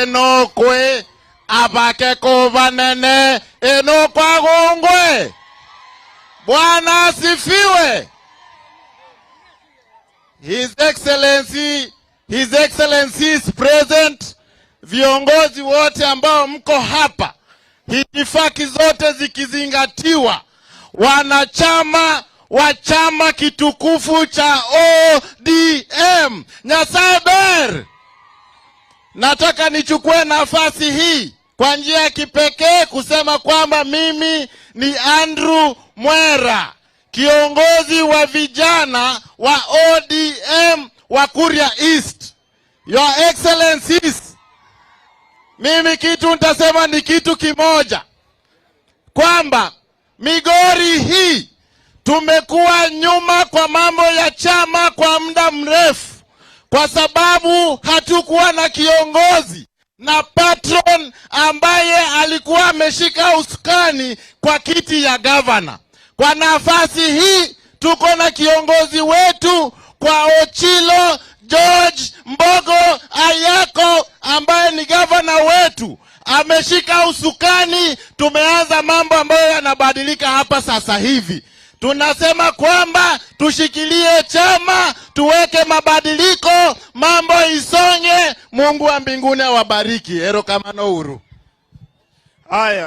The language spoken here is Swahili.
Enokwe abake kovanene enokwagongwe. Bwana asifiwe. His Excellency is present. Viongozi wote ambao mko hapa, itifaki zote zikizingatiwa, wanachama wa chama kitukufu cha ODM, Nyasaye ber. Nataka nichukue nafasi hii kwa njia ya kipekee kusema kwamba mimi ni Andrew Mwera, kiongozi wa vijana wa ODM wa Kuria East. Your Excellencies, mimi kitu nitasema ni kitu kimoja, kwamba Migori hii tumekuwa nyuma kwa mambo ya chama kwa muda mrefu, kwa sababu hatukuwa na kiongozi na patron ambaye alikuwa ameshika usukani kwa kiti ya gavana. Kwa nafasi hii tuko na kiongozi wetu kwa Ochilo George Mbogo Ayako ambaye ni gavana wetu, ameshika usukani. Tumeanza mambo ambayo yanabadilika hapa sasa hivi. Tunasema kwamba tushikilie chama, tuweke mabadiliko, mambo isonge. Mungu wa mbinguni awabariki. Erokamano uru. Haya.